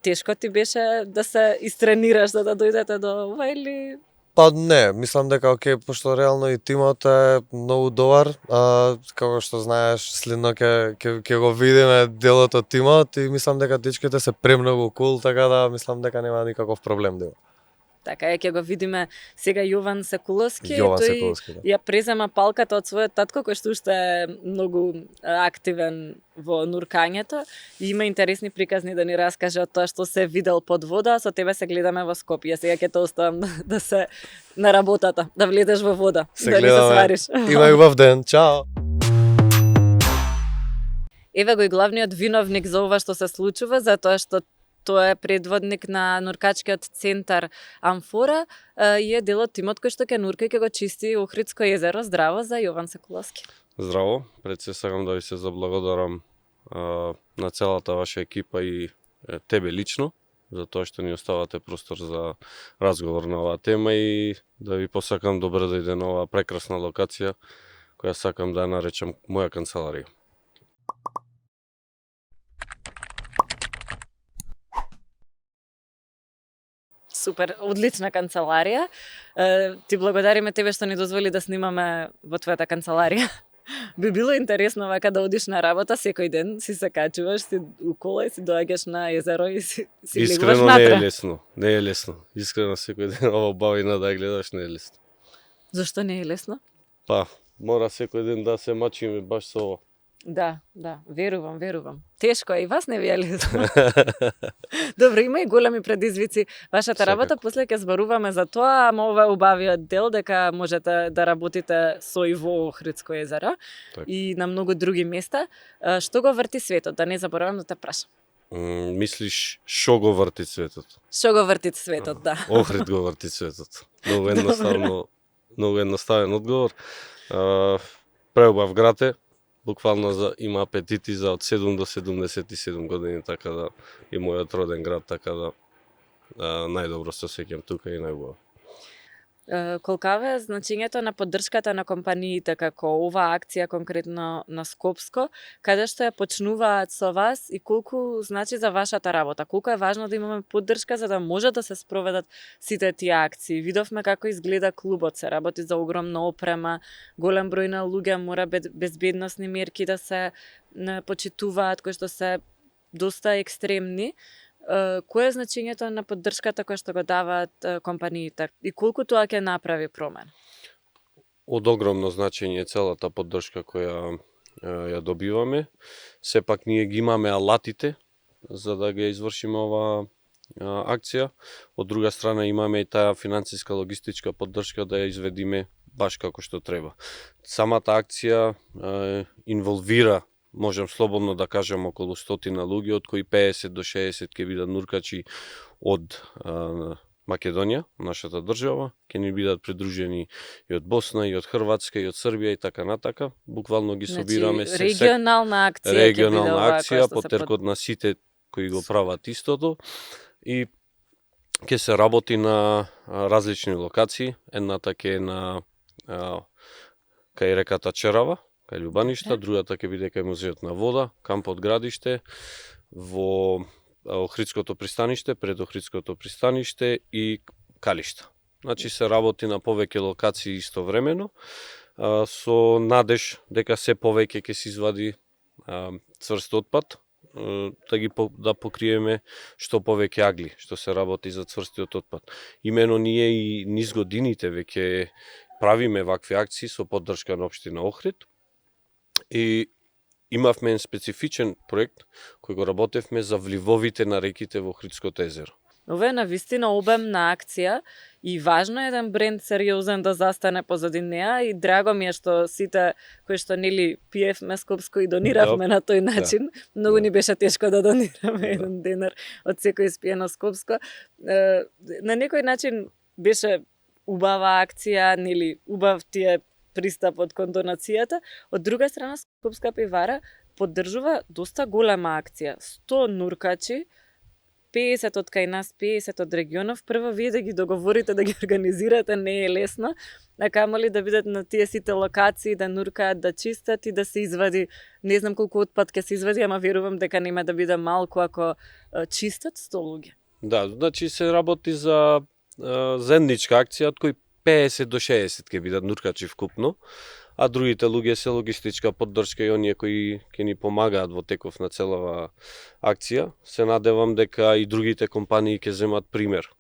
B: тешко ти беше да се истренираш за да дојдете до ова или
A: Па не, мислам дека окей, пошто реално и тимот е многу добар, како што знаеш, следно ќе го видиме делот од тимот и мислам дека дечките се премногу кул, така да мислам дека нема никаков проблем да има.
B: Така е, ќе го видиме сега Јован Секуловски,
A: Секуловски,
B: тој ја презема палката од својот татко кој што уште е многу активен во нуркањето и има интересни приказни да ни раскаже од тоа што се видел под вода, со тебе се гледаме во Скопје. Сега ќе те оставам да се на работата, да влезеш во вода, да не се свариш.
A: Има убав ден, чао.
B: Еве го и главниот виновник за ова што се случува, затоа што тоа е предводник на нуркачкиот центар Амфора и е дел од тимот кој што ќе нурка и ќе го чисти Охридско езеро. Здраво за Јован Секуловски.
G: Здраво, пред се сакам да ви се заблагодарам на целата ваша екипа и тебе лично, за тоа што ни оставате простор за разговор на оваа тема и да ви посакам добро дојде на оваа прекрасна локација која сакам да ја наречам моја канцеларија.
B: Супер, одлична канцеларија. Ти благодариме тебе што ни дозволи да снимаме во твојата канцеларија. Би било интересно вака да одиш на работа секој ден, си се качуваш, си у кола и си доаѓаш на езеро и си легуваш
G: Искрено
B: натре.
G: не е лесно. Искрено секој ден ова бавина да ја гледаш не е лесно.
B: Зошто не е лесно?
G: Па, мора секој ден да се мачиме баш со ова.
B: Да, верувам. Тешко е и вас не ви е лесно. Добро, има и големи предизвици. Вашата работа, после ќе зборуваме за тоа, ама ова е убавиот дел, дека можете да работите со и во Охридско езеро
G: Так.
B: и на многу други места. Што го врти светот? Да не заборавам да те прашам.
G: Мислиш шо го врти светот?
B: Што го врти светот, да.
G: Охрид го врти светот. Многу едноставен одговор. Преубав град е, буквално има апетити за од 7 до 77 години, така да и мојот роден град, така да најдобро се сеќам тука и најубаво.
B: Колкава е значењето на поддршката на компаниите како оваа акција конкретно на Скопско, каде што ја почнуваат со вас и колку значи за вашата работа? Колку е важно да имаме поддршка за да може да се спроведат сите тие акции? Видовме како изгледа клубот, се работи за огромна опрема, голем број на луѓе, мора безбедносни мерки да се почитуваат, кои што се доста екстремни. Кој е значењето на поддршката која што го даваат компаниите и колку тоа ќе направи промен?
G: Од огромно значење целата поддршка која ја добиваме. Сепак ние ги имаме алатите за да ги извршиме оваа акција. Од друга страна имаме и таа финансиска логистичка поддршка да ја изведиме баш како што треба. Самата акција инволвира, можем слободно да кажем, околу 100 луѓе, од кои 50 до 60 ќе бидат нуркачи од Македонија, нашата држава, ќе ни бидат придружени и од Босна, и од Хрватска, и од Србија и така натака. Буквално ги собираме
B: се регионална акција,
G: регионална акција по теркот на сите кои го прават истото и ќе се работи на различни локации. Едната ќе е на кај реката Черава, кај Љубаништа, другата ќе биде кај музеот на вода, кампот Градиште, во Охридското пристаниште, пред Охридското пристаниште и Калишта. Значи се работи на повеќе локации истовремено, со надеж дека се повеќе ќе се извади цврст отпад да покриеме што повеќе агли, што се работи за цврстиот отпад. Имено ние и низ годините веќе правиме вакви акции со поддршка на општина Охрид и имавме еден специфичен проект кој го работевме за вливовите на реките во Охридското езеро.
B: Ова е навистина обемна акција и важно е еден бренд сериозен да застане позади неа и драго ми е што сите кои што нели пиевме Скопско и дониравме на тој начин. Многу ни беше тешко да донираме еден денар од секој испиено Скопско. На некој начин беше убава акција, нели убав тие пристапот кон донацијата. Од друга страна Скопска пивара поддржува доста голема акција. 100 нуркачи, 50 од кај нас, 50 од регионов, прво вие да ги договорите, да ги организирате, не е лесно, а камоли да бидат на тие сите локации, да нуркаат, да чистат и да се извади, не знам колку отпад ќе се извади, ама верувам дека нема да биде малку ако чистат 100 луѓе.
G: Да, значи се работи за заедничка акција, од кои 50 до 60 ќе бидат нуркачи вкупно, а другите луѓе се логистичка поддршка и оние кои ќе ни помагаат во теков на целава акција. Се надевам дека и другите компании ќе земат пример.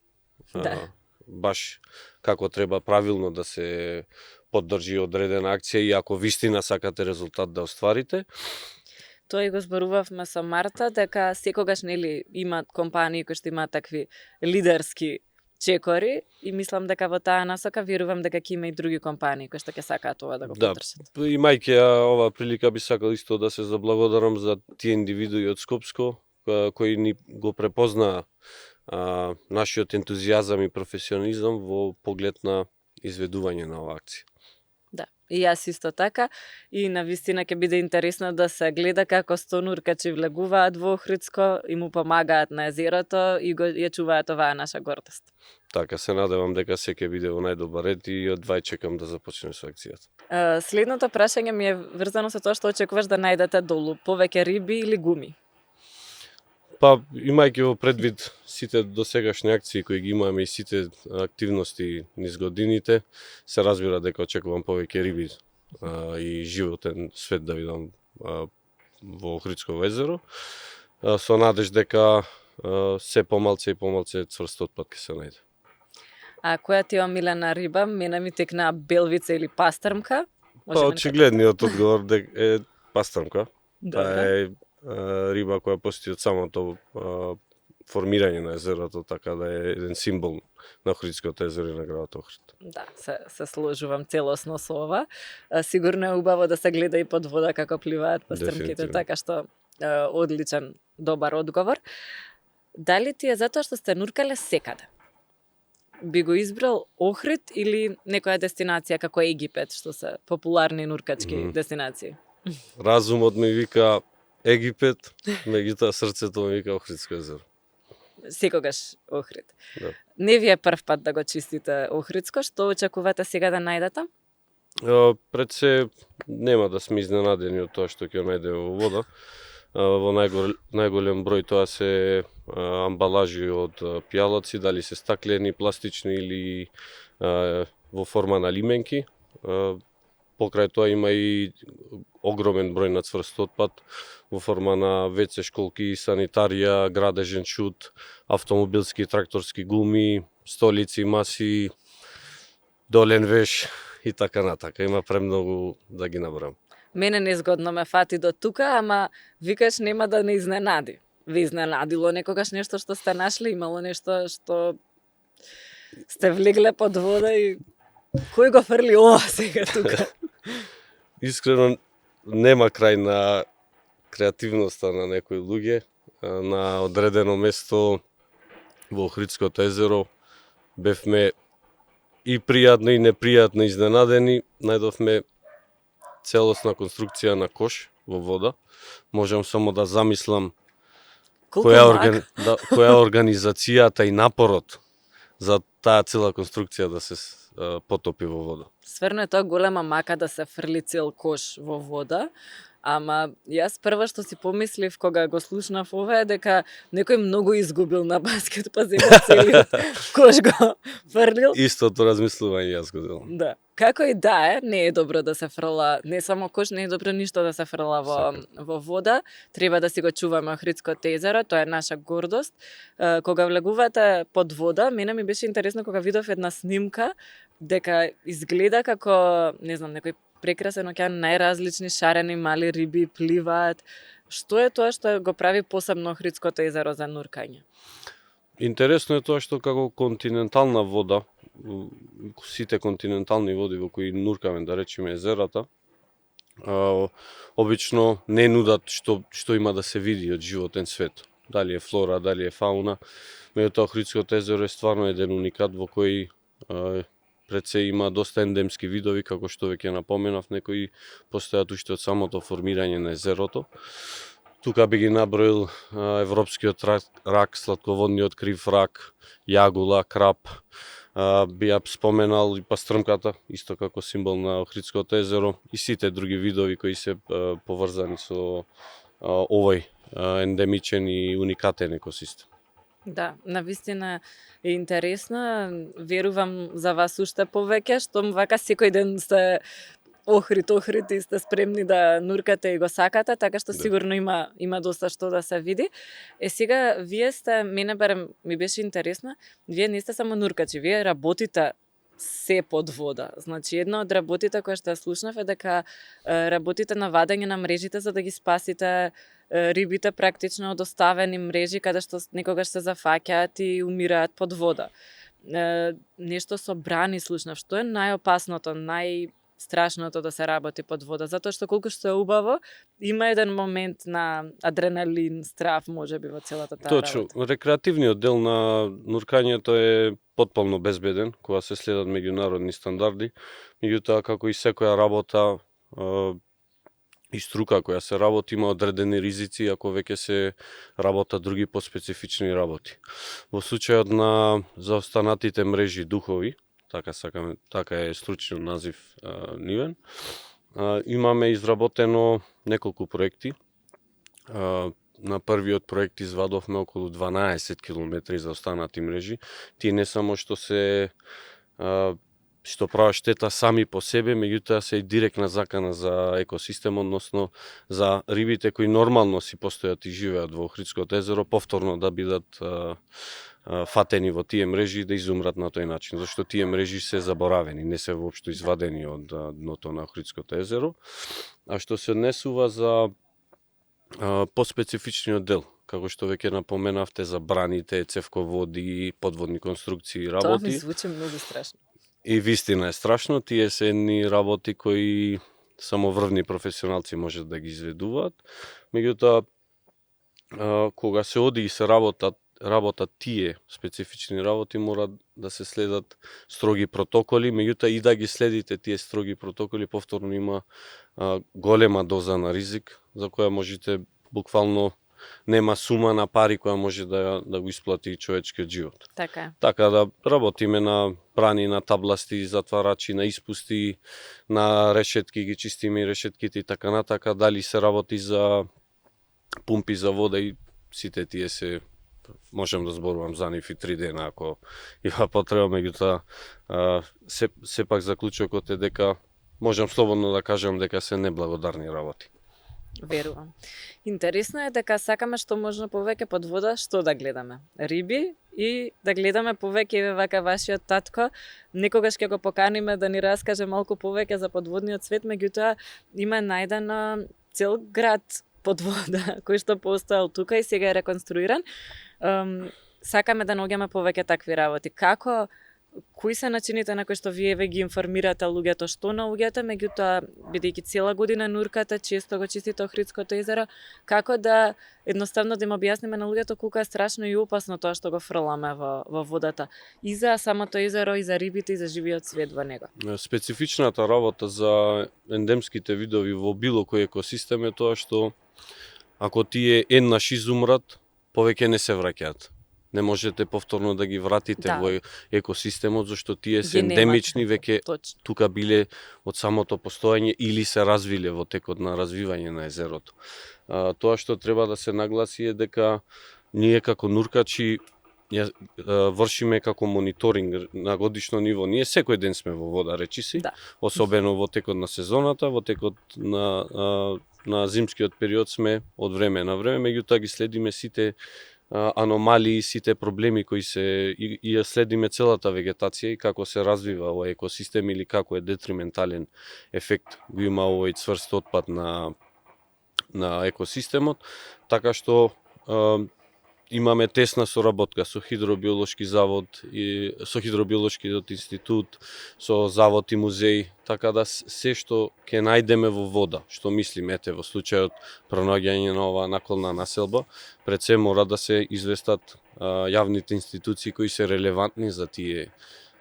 B: Да.
G: Баш како треба правилно да се поддржи одредена акција и ако вистина сакате резултат да остварите.
B: Тоа и го зборувавме со Марта, дека секогаш нели имаат компании кои што имаат такви лидерски чекори и мислам дека во таа насока верувам дека ќе има и други компании кои што ќе сакаат ова да го поддржат.
G: Имајќи оваа прилика би сакал исто да се заблагодарам за тие индивидуи од Скопско кои ни го препознаа нашиот ентузијазам и професионализам во поглед на изведување на оваа акција.
B: Да, и јас исто така и навистина ќе биде интересно да се гледа како 100 нуркачи влегуваат во Охридско и му помагаат на езерото и ја чуваат оваа наша гордост.
G: Така, се надевам дека се ќе биде во најдобар ред и одвај чекам да започнеме со акцијата.
B: Следното прашање ми е врзано со тоа што очекуваш да најдете долу, повеќе риби или гуми?
G: Па, имајќи во предвид сите досегашни акции кои ги имаме и сите активности низ годините, се разбира дека очекувам повеќе риби и животен свет да видам во Охридско езеро, со надеж дека се помалце и помалце цврст отпад ќе се најде.
B: А која ти е омилена риба? Мене ми текна белвица или пастрмка?
G: Па, очигледниот одговор е пастрмка. Таа е риба која постои од самото формирање на езерото, така да е еден символ на Охридското езеро и на градот Охрид.
B: Да, се сложувам целосно со ова. Сигурно е убаво да се гледа и под вода како пливаат пастрмките, така што одличен, добар одговор. Дали ти е затоа што сте нуркале секаде? Би го избрал Охрид или некоја дестинација како Египет, што се популарни нуркачки дестинации?
G: Разумот ми вика Египет, меѓутоа срцето ми вика Охридско езеро.
B: Секогаш Охрид.
G: Да.
B: Не ви е прв пат да го чистите Охридско, што очекувате сега да најдете?
G: Пред се нема да сме изненадени од тоа што ќе најдеме во вода. Во најголем број тоа се амбалажи од пијалаци, дали се стаклени, пластични или во форма на лименки. Покрај тоа има и огромен број на цврст отпад во форма на ВЦ, школки, санитарија, градежен шут, автомобилски и тракторски гуми, столици, маси, долен веш и така натака. Има премногу да ги набрам.
B: Мене незгодно ме фати до тука, ама викаш нема да не изненади. Ви изненадило некогаш нешто што сте нашли? Имало нешто што сте влегле под вода и кој го фрли ова сега тука?
G: Искрено нема крај на креативноста на некои луѓе. На одредено место во Охридското езеро бевме и пријатно и непријатно изненадени. Најдовме целосна конструкција на кош во вода. Можам само да замислам која организацијата и напорот за таа цела конструкција да се потопи во вода.
B: Сверно е тоа голема мака да се фрли цел кош во вода, ама јас прво што си помислив кога го слушнав ова е дека некој многу изгубил на баскет, па зема целиот кош го фрлил.
G: Истото размислување јас го делам.
B: Да. Како и да е, не е добро да се фрла, не само кош, не е добро ништо да се фрла во вода. Треба да си го чуваме Охридското езеро, тоа е наша гордост. Кога влегувате под вода, мене ми беше интересно кога видов една снимка дека изгледа како, не знам, некој прекрасен океан, најразлични шарени мали риби пливаат. Што е тоа што го прави посебно Охридското езеро за нуркање?
G: Интересно е тоа што како континентална вода, сите континентални води во кои нуркаме, да речеме езерата, обично не нудат што има да се види од животен свет. Дали е флора, дали е фауна. Меѓутоа Охридското езеро е стварно еден уникат во кој пред се има доста ендемски видови, како што веќе напоменав, некои постојат уште од самото формирање на езерото. Тука би ги наброил европскиот рак, сладководниот крив рак, јагула, крап. Би ја споменал и пастрмката, исто како символ на Охридското езеро, и сите други видови кои се поврзани со овој ендемичен и уникатен екосистем.
B: Да, навистина е интересна. Верувам за вас уште повеќе, штом вака секој ден сте Охрид и сте спремни да нуркате и го сакате, така што сигурно има доста што да се види. Сега, вие сте, мене барем ми беше интересно, вие не сте само нуркачи, вие работите се под вода. Значи, една од работите која што ја слушнав е дека работите на вадење на мрежите за да ги спасите рибите практично од оставени мрежи каде што некогаш се зафаќаат и умираат под вода. Нешто со брани слушнав. Што е најопасното, страшното да се работи под вода, затоа што колку што е убаво, има еден момент на адреналин, страв, можеби во целата таа
G: Точно,
B: работа.
G: рекреативниот дел на нуркањето е потполно безбеден, кога се следат меѓународни стандарди, меѓутоа како и секоја работа и струка која се работи има одредени ризици ако веќе се работат други поспецифични работи. Во случајот на заостанатите мрежи духови, така е стручен назив нивен. Имаме изработено неколку проекти. На првиот проект извадовме околу 12 километри за останати мрежи. Тие не само што прават штета сами по себе, меѓутоа се и директна закана за екосистем, односно за рибите кои нормално си постојат и живеат во Охридското езеро, повторно да бидат фатени во тие мрежи и да изумрат на тој начин, зашто тие мрежи се заборавени, не се воопшто извадени од дното на Охридското езеро. А што се однесува за поспецифичниот дел, како што веќе напоменавте за браните, цевководи, подводни конструкции и работи.
B: Тоа ми звучи многу страшно.
G: И вистина е страшно, тие се едни работи кои само врвни професионалци можат да ги изведуваат. Меѓутоа, кога се оди и се работат тие специфични работи, мора да се следат строги протоколи, меѓутоа и да ги следите тие строги протоколи, повторно има голема доза на ризик, за која можете буквално нема сума на пари која може да го исплати човечкиот живот.
B: Така.
G: Така да работиме на брани, на табласти, затварачи, на испусти, на решетки, ги чистиме и решетките и така натака, дали се работи за пумпи за вода и сите тие се можем да зборувам за нив и 3 дена ако има потреба, меѓутоа сепак заклучокот е дека можам слободно да кажам дека се неблагодарни работи.
B: Верувам. Интересно е дека сакаме што можно повеќе под вода, што да гледаме? Риби и да гледаме повеќе еве вака вашиот татко. Некогаш ќе го поканиме да ни раскаже малку повеќе за подводниот свет, меѓутоа има најден цел град под вода кој што постоел тука и сега е реконструиран. Сакаме да наоѓаме повеќе такви работи. Како кои се начините на кои што вие ги информирате луѓето што наоѓате, меѓутоа бидејќи цела година нуркате, често го чистите Охридското езеро, како да едноставно да им објасниме на луѓето колку е страшно и опасно тоа што го фрламе во водата и за самото езеро и за рибите и за живиот свет во него.
G: Специфичната работа за ендемските видови во било кој екосистем е тоа што ако тие еднаш изумрат, повеќе не се враќаат. Не можете повторно да ги вратите во екосистемот, зашто тие се ендемични, веќе тука биле од самото постоење или се развиле во текот на развивање на езерото. Тоа што треба да се нагласи е дека ние како нуркачи вршиме како мониторинг на годишно ниво. Ние секој ден сме во вода, речи си,
B: Да.
G: особено во текот на сезоната, во текот на зимскиот период сме од време на време, меѓутоа ги следиме сите аномалии, сите проблеми кои се и ја следиме целата вегетација и како се развива овој екосистем или како е детриментален ефект го има овој цврст отпад на екосистемот, така што имаме тесна соработка со Хидробиолошки завод и со Хидробиолошкиот институт, со завод и музеј, така да се што ќе најдеме во вода, што мислим, ете во случајот пронаѓање на оваа наколна населба, пред се мора да се известат јавните институции кои се релевантни за тие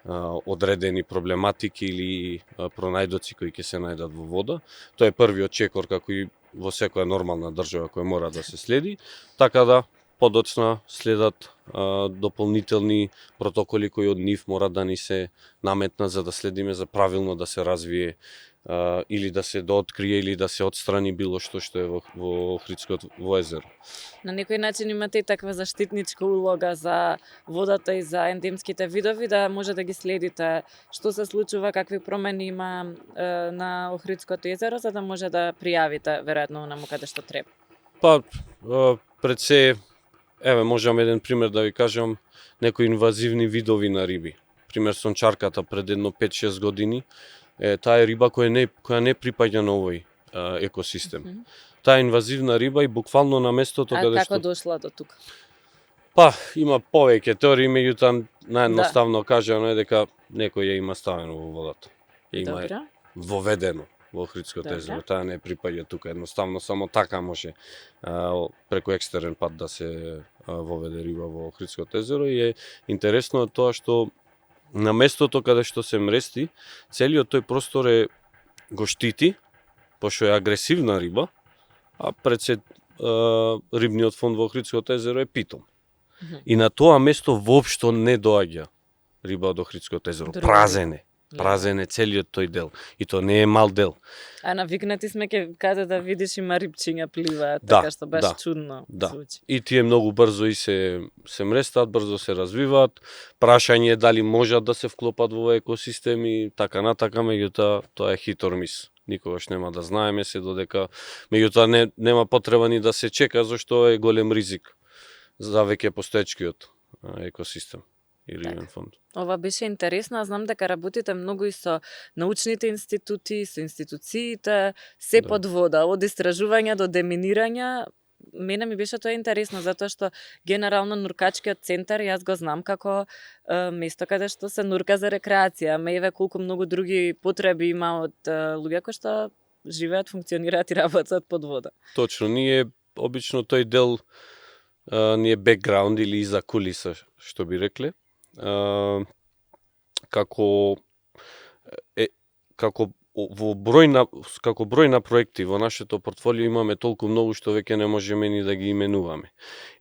G: одредени проблематики или пронајдоци кои ќе се најдат во вода. Тоа е првиот чекор како и во секоја нормална држава која мора да се следи, така да подоцна следат дополнителни протоколи кои од нив мора да ни се наметнат за да следиме за правилно да се развие или да се дооткрие или да се отстрани било што е во Охридското езеро.
B: На некој начин имате и таква заштитничка улога за водата и за ендемските видови, да може да ги следите што се случува, какви промени има на Охридското езеро, за да може да пријавите веројатно наму каде што треба.
G: Па, пред се, еве, можам еден пример да ви кажам, некои инвазивни видови на риби. Пример сончарката пред едно 5-6 години, таа е риба која не припаѓа на овој екосистем. Таа е инвазивна риба и буквално на местото каде што...
B: А како дошла до тука?
G: Па, има повеќе теории, меѓутоа наједноставно кажано е дека некој ја има ставено во водата. Ја има
B: Добро.
G: воведено во Охридското езеро. Таа не припаѓа тука, едноставно само така може преку екстерен пат да се воведе риба во Охридското езеро и е интересно тоа што на местото каде што се мрести, целиот тој простор го штити, пошто е агресивна риба, а пред се рибниот фонд во Охридското езеро е питом. И на тоа место воопшто не доаѓа риба од Охридското езеро. Празен е целиот тој дел. И то не е мал дел.
B: А навикнати сме ке каде да видиш има рибчиња пливаат, така што баш чудно звучи.
G: И тие многу брзо и се мрестаат, брзо се развиваат. Прашање е дали можат да се вклопат во екосистем и така натака, меѓутоа тоа е хит or miss. Никогаш нема да знаеме се додека, меѓутоа нема потреба ни да се чека зашто е голем ризик за веќе постоечкиот екосистем и рибен фонд.
B: Ова беше интересно, знам дека работите многу и со научните институти, со институциите, се под вода, од истражување до деминирање. Мене ми беше тоа интересно, затоа што генерално нуркачкиот центар јас го знам како место каде што се нурка за рекреација, ама еве колку многу други потреби има од луѓе кои што живеат, функционираат и работат под вода.
G: Точно, ние обично тој дел ни е бекграунд или иза кулиса, што би рекле. Како број на проекти во нашето портфолио имаме толку многу што веќе не можеме ни да ги именуваме.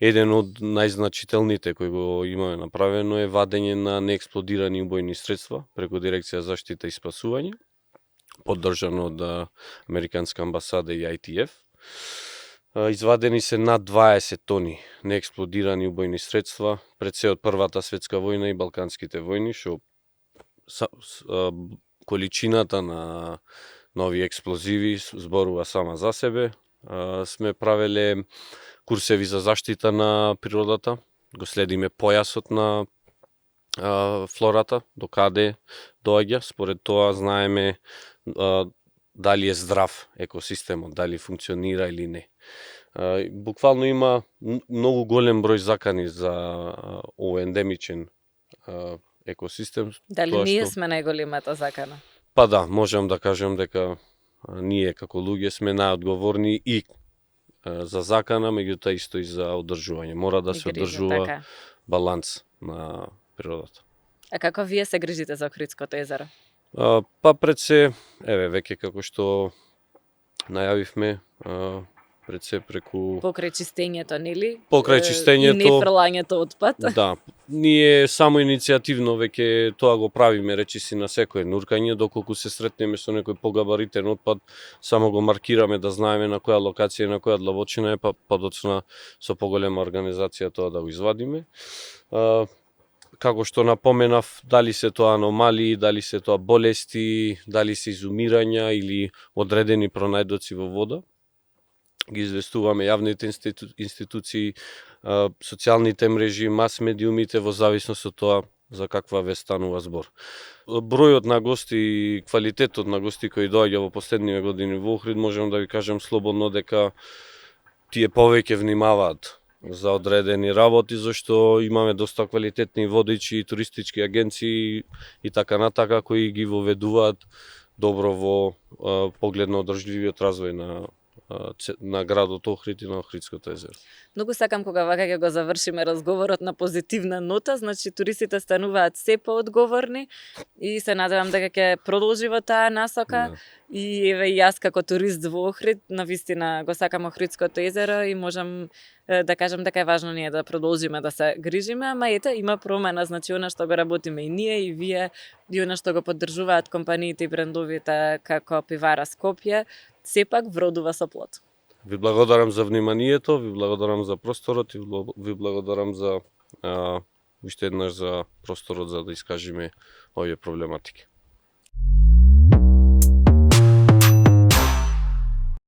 G: Еден од најзначителните кои го имаме направено е вадење на неексплодирани убојни средства преку Дирекција за заштита и спасување, поддржано од Американска амбасада и ITF. Извадени се над 20 тони неексплодирани убојни средства пред се од Првата светска војна и Балканските војни, што количината на нови експлозиви зборува сама за себе. Сме правеле курсеви за заштита на природата, го следиме појасот на флората, до каде доаѓа, според тоа знаеме дали е здрав екосистемот, дали функционира или не. Буквално има многу голем број закани за овој ендемичен екосистем.
B: Дали ние сме најголемата закана?
G: Па да, можам да кажам дека ние како луѓе сме најодговорни и за закана, меѓутоа исто и за одржување. Мора да се одржува баланс на природата.
B: А како вие се грижите за Охридското езеро?
G: Па пред се, еве, веќе како што најавивме, пред се преку
B: Покрај чистењето, нели?
G: Покрај чистењето.
B: И не фрлањето отпад.
G: Да, ние само иницијативно веќе тоа го правиме, речиси на секој нуркање, доколку се сретнеме со некој погабаритен отпад, само го маркираме да знаеме на која локација и на која длабочина е, па доцна со поголема организација тоа да го извадиме. Како што напоменав, дали се тоа аномалии, дали се тоа болести, дали се изумирања или одредени пронајдоци во вода, ги известуваме јавните институции, социјалните мрежи, мас медиумите во зависност од тоа за каква вест станува збор. Бројот на гости и квалитетот на гости кои доаѓа во последниве години во Охрид, можам да ви кажам слободно дека тие повеќе внимаваат за одредени работи, зашто имаме доста квалитетни водичи, туристички агенции и така натака кои ги воведуваат добро во поглед на одржливиот развој на градот Охрид и на Охридското езеро.
B: Многу сакам кога вака ќе го завршиме разговорот на позитивна нота, значи туристите стануваат се поодговорни и се надевам дека ќе продолжи во таа насока. И еве јас како турист во Охрид, навистина го сакам Охридското езеро и можам да кажам дека е важно ние да продолжиме да се грижиме, ама ете има промена, значи она што го работиме и ние и вие и она што го поддржуваат компаниите и брендовите како Пивара Скопје, сепак вродува со плод.
G: Ви благодарам за вниманието, ви благодарам за просторот и ви благодарам за уште еднаш за просторот за да искажиме овие проблематики.